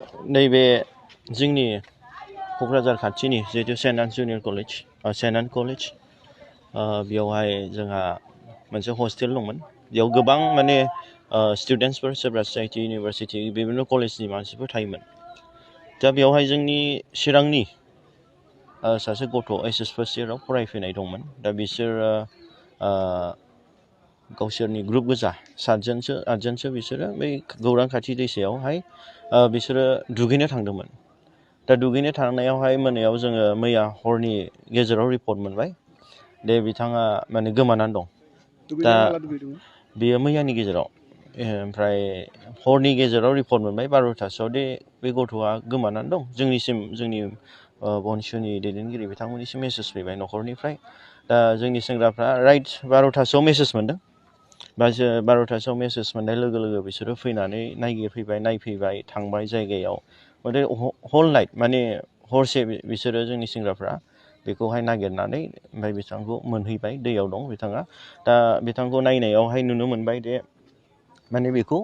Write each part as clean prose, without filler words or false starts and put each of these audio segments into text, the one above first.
नैबे जोंनि क'क्राझार खाथिनि जिहेतु saint junior college saint college बेयावहाय जोंहा मोनसे हस्टेल दंमोन बेयाव गोबां माने स्टुडेन्टसफोर सोरबा सिआइटि इउनिभारसिटि बिभिन्न कलेजनि मानसिफोर थायोमोन दा बेयावहाय जोंनि चिरांनि सासे गथ' एसएस फार्स्ट इयाराव फरायफैनाय दंमोन दा बिसोरो गावसोरनि ग्रुप गोजा 7जनसो 8जनसो बिसोरो बै गौरां खाथि दैसायावहाय बिसोरो दुगैनो थांदोंमोन दा दुगैनो थांनायावहाय मोनायाव जोङो मैया हरनि गेजेराव रिपर्ट मोनबाय दे बिथाङा माने गोमानानै दं दा बेयो मैयानि गेजेराव ओमफ्राय हरनि गेजेराव रिपर्ट मोनबाय 12थासोआव दे बे गथ'आ गोमानानै दं जोंनि BNSUननि दैदेनगिरि बिथांमोननिसिम मेसेज फैबाय न'खरनिफ्राय दा जोंनि सेंग्राफ्रा राइट 12थासोआव मेसेज मोनदों 12थासोआव मेसेज मोननाय लोगो लोगो बिसोरो फैनानै नायगिरफैबाय नायफैबाय थांबाय जायगायाव माने हल नाइट माने हरसे बिसोरो जोंनि सेंग्राफ्रा बेखौहाय नागिरनानै ओमफ्राय बिथांखौ मोनहैबाय दैयाव दं बिथाङा दा बिथांखौ नायनायावहाय नुनो मोनबाय दे माने बेखौ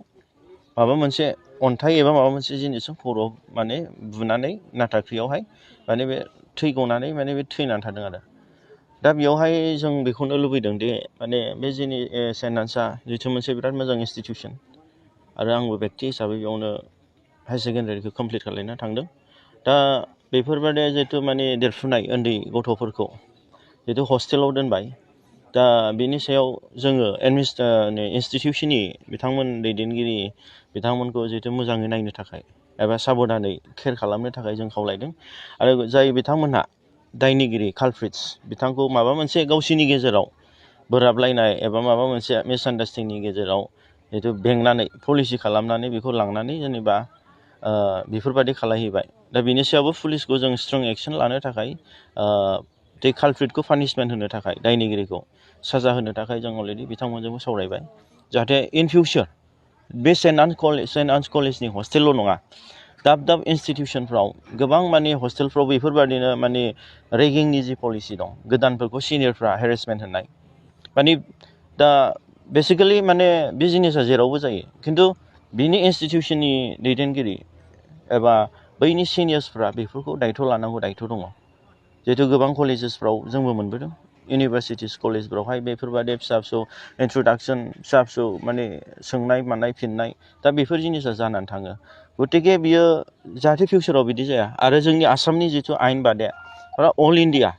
माबा मोनसे अन्थाइ एबा माबा मोनसे जिनिसजों खर'आव माने बुनानै नाथाख्रियावहाय माने बे थै गनानै माने बे थैनानै थादों आरो दा बेयावहाय जों बेखौनो लुबैदों दे माने बे जोंनि सेन्ट आन्सआ जिथु मोनसे बिराद मोजां इनस्टिटिउसन आरो आंबो बेक्ति हिसाबै बेयावनो हायार सेकेन्डारिखौ कमप्लिट खालामना थांदों दा बेफोरबादि जिहेतु माने देरफुनाय उन्दै गथ'फोरखौ जिहेतु हस्टेलाव दोनबाय दा बेनि सायाव जोङो इनस्टिटिउसननि बिथांमोन दैदेनगिरि बिथांमोनखौ जिहेतु मोजाङै नायनो थाखाय एबा साबधानै केयार खालामनो थाखाय जों खावलायदों आरो जाय बिथांमोनहा दायनिगिरि कालप्रिट्स बिथांखौ माबा मोनसे गावसिनि गेजेराव बोराबलायनाय एबा माबा मोनसे मिसआन्डारस्टेन्डिंनि गेजेराव जिहेतु बेंनानै पलिसि खालामनानै बेखौ लांनानै जेनेबा बेफोरबादि खालामहैबाय दा बेनि सायावबो पुलिसखौ जों स्ट्रं एक्सन लानो थाखाय बे कालप्रिटखौ पानिशमेन्ट होनो थाखाय दायनिगिरिखौ साजा होनो थाखाय जों अलरेडि बिथांमोनजोंबो सावरायबाय जाहाथे इन फिउचार बे सेन्ट आन्स कलेजनि हस्टेलल' नङा दाब दाब इनस्टिटिउसनफ्राव गोबां माने हस्टेलफ्राव बेफोरबादिनो माने रेगिंनि जि पलिसि दं गोदानफोरखौ सिनियरफ्रा हेरेसमेन्ट होनाय माने दा बेसिकेलि माने बे जिनिसा जेरावबो जायो खिन्थु बिनि इनस्टिटिउसननि दैदेनगिरि एबा बैनि सिनियर्सफ्रा बेफोरखौ दायथ' लानांगौ दायथ' दङ जिहेतु गोबां कलेजेसफ्राव जोंबो मोनबोदों इउनिभारसिटिस कलेजफ्रावहाय बेफोरबादि फिसा फिसौ इन्ट्रडाक्सन फिसा फिसौ माने सोंनाय मानाय फिननाय दा बेफोर जिनिसा जानानै थाङो गतिके बियो जाहाथे फिउचाराव बिदि जाया आरो जोंनि आसामनि जिथु आयेन बादे अल इन्डिया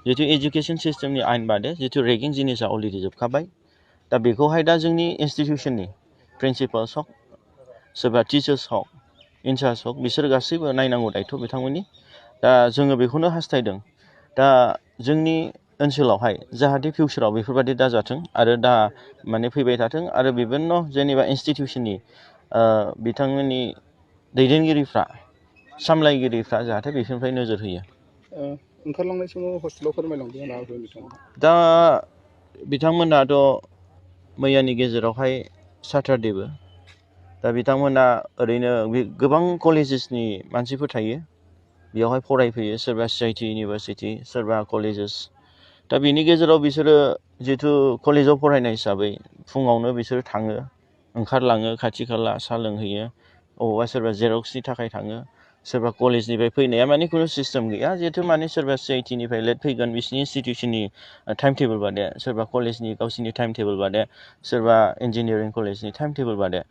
जिथु एजुकेसन सिस्टेमनि आयेन बादे जिथु रेगिं जिनिसा अलरेडि जोबखाबाय दा बेखौहाय दा जोंनि इनस्टिटिउसननि प्रिन्सिपाल्स हक सोरबा टिचार्स हक इनचार्ज हक बिसोर गासैबो नायनांगौ दायथ' बिथांमोननि दा जोङो बेखौनो हास्थायदों दा जोंनि ओनसोलावहाय जाहाथे फिउचाराव बेफोरबादि दाजाथों आरो दा माने फैबाय थाथों आरो बिभिन्न जेनेबा इनस्टिटिउसननि बिथांमोननि दैदेनगिरिफ्रा सामलायगिरिफ्रा जाहाथे बेफोरनिफ्राय नोजोर होयो ओंखारलांनाय समाव हस्टेलाव फोरमायलांदों नामा दा बिथांमोनाथ' मैयानि गेजेरावहाय सैटरडेबो दा बिथांमोना ओरैनो गोबां कलेजेसनि मानसिफोर थायो बेयावहाय फरायफैयो सोरबा सिआइटि इउनिभारसिटि सोरबा कलेजेस दा बेनि गेजेराव बिसोरो जिहेतु कलेजाव फरायनाय हिसाबै फुङावनो बिसोरो थाङो ओंखारलाङो खाथि खाला साहा लोंहैयो अबावबा सोरबा जेरक्सनि थाखाय थाङो सोरबा कलेजनिफ्राय फैनाया माने खुनु सिस्टेम गैया जिहेतु माने सोरबा सिआइटिनिफ्राय लेट फैगोन बिसिनि इनस्टिटिउसननि टाइम टेबोल बादे सोरबा कलेजनि गावसिनि टाइम टेबोल बादे सोरबा इन्जिनियारिं कलेजनि टाइम टेबोल बादे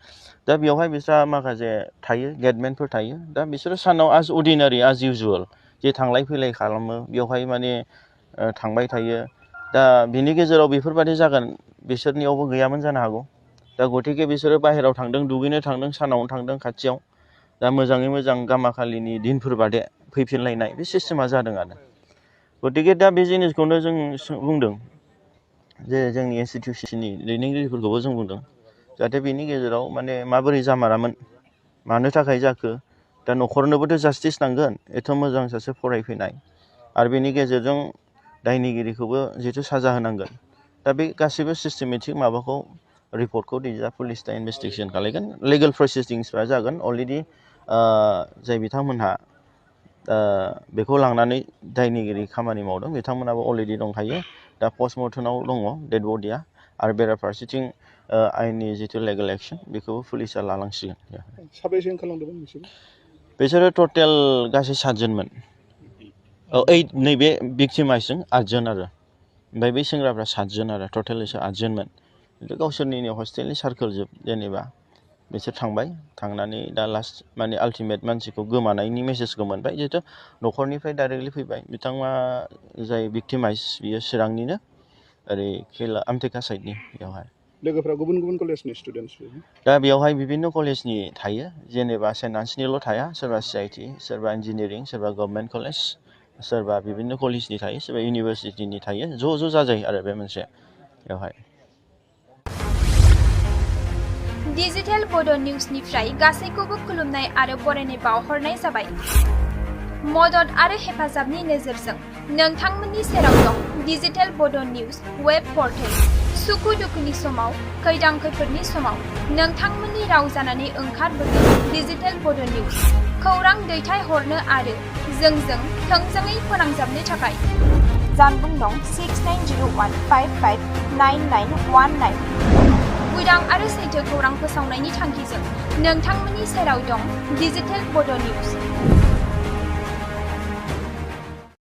दा बेवहाय बिस्रा माखासे थायो गेटमेनफोर थायो दा बिसोरो सानाव एज अर्डिनारि एज इउजुअल जे थांलाय फैलाय खालामो बेवहाय माने थांबाय थायो दा बिनि गेजेराव बेफोरबादि जागोन बिसोरनियावबो गैयामोन जानो हागौ दा गतिके बिसोरो बाहेरायाव थांदों दुगैनो थांदों सानावनो थांदों खाथियाव दा मोजाङै मोजां गामाखालिनि दिनफोर बादे फैफिनलायनाय बे सिस्टेमा जादों आरो गतिके दा बे जिनिसखौनो जों बुंदों जे जोंनि इनस्टिटिउसननि दैदेनगिरिफोरखौबो जों बुंदों जाहाथे बेनि गेजेराव माने माबोरै जामारामोन मानो थाखाय जाखो दा न'खरनोबोथ' जास्टिस नांगोन एथ' मोजां सासे फरायफैनाय आरो बेनि गेजेरजों दायनिगिरिखौबो जिहेतु साजा होनांगोन दा बे गासैबो सिस्टेमेटिक माबाखौ रिपर्टखौ दैजा पुलिस दा इनभेस्टिगेसन खालामगोन लिगेल प्रसेसिंसफ्रा जागोन अलरेडि जाय बिथांमोनहा बेखौ लांनानै दायनिगिरि खामानि मावदों बिथांमोनाबो अलरेडि दंखायो दा पस्टमर्टेमाव दङ डेड बडिया आरो बेराफारसेथिं आयेननि जिथु लिगेल एक्सन बेखौबो पुलिसा लालांसिगोन साबेसे खालामदोंमोन बिसोर बिसोरो टटेल गासै 7 जनमोन। नैबे भिक्टिमाइजजों 8 जन आरो ओमफ्राय बै सेंग्राफ्रा 7 जन आरो टटेल इसोर 8 जनमोन। गावसोरनि हस्टेलनि सार्कोल जोब जेनेबा बिसोर थांबाय थांनानै दा लास्ट माने आल्टिमेट मानसिखौ गोमानायनि मेसेजखौ मोनबाय जिहेतु न'खरनिफ्राय डाइरेक्टलि फैबाय बिथाङा जाय भिक्टिमाइज बियो चिरांनिनो ओरै खेला आमथेखा साइडनि बेवहाय लोगोफ्रा गुबुन गुबुन कलेजनि स्टुडेन्टस दा बेवहाय बिभिन्न कलेजनि थायो जेनेबा सेन्ट आन्सनिल' थाया सोरबा CIT सोरबा इन्जिनियारिं सोरबा गभर्नमेन्ट कलेज सोरबा बिभिन्न कलेजनि थायो सोरबा इउनिभारसिटिनि थायो ज' जाजायो आरो बे मोनसे बेवहाय डिजिटेल बड' निउसनिफ्राय गासैखौबो खुलुमनाय आरो बरायनाय बावहरनाय जाबाय। मदद आरो हेफाजाबनि नोजोरजों नोंथांमोननि सेराव दं डिजिटेल बड' निउस वेब पर्टेल। सुखु दुखुनि समाव खैदां खैफोदनि समाव नोंथांमोननि राव जानानै ओंखारबोगोन डिजिटेल बड' निउस। खौरां दैथायहरनो आरो जोंजों थोंजोङै फोनांजाबनो थाखाय जानबुं दं 6901559919। उदां आरो सैथो खौरां फोसावनायनि थांखिजों नोंथांमोननि सेराव दं डिजिटेल बड' निउस।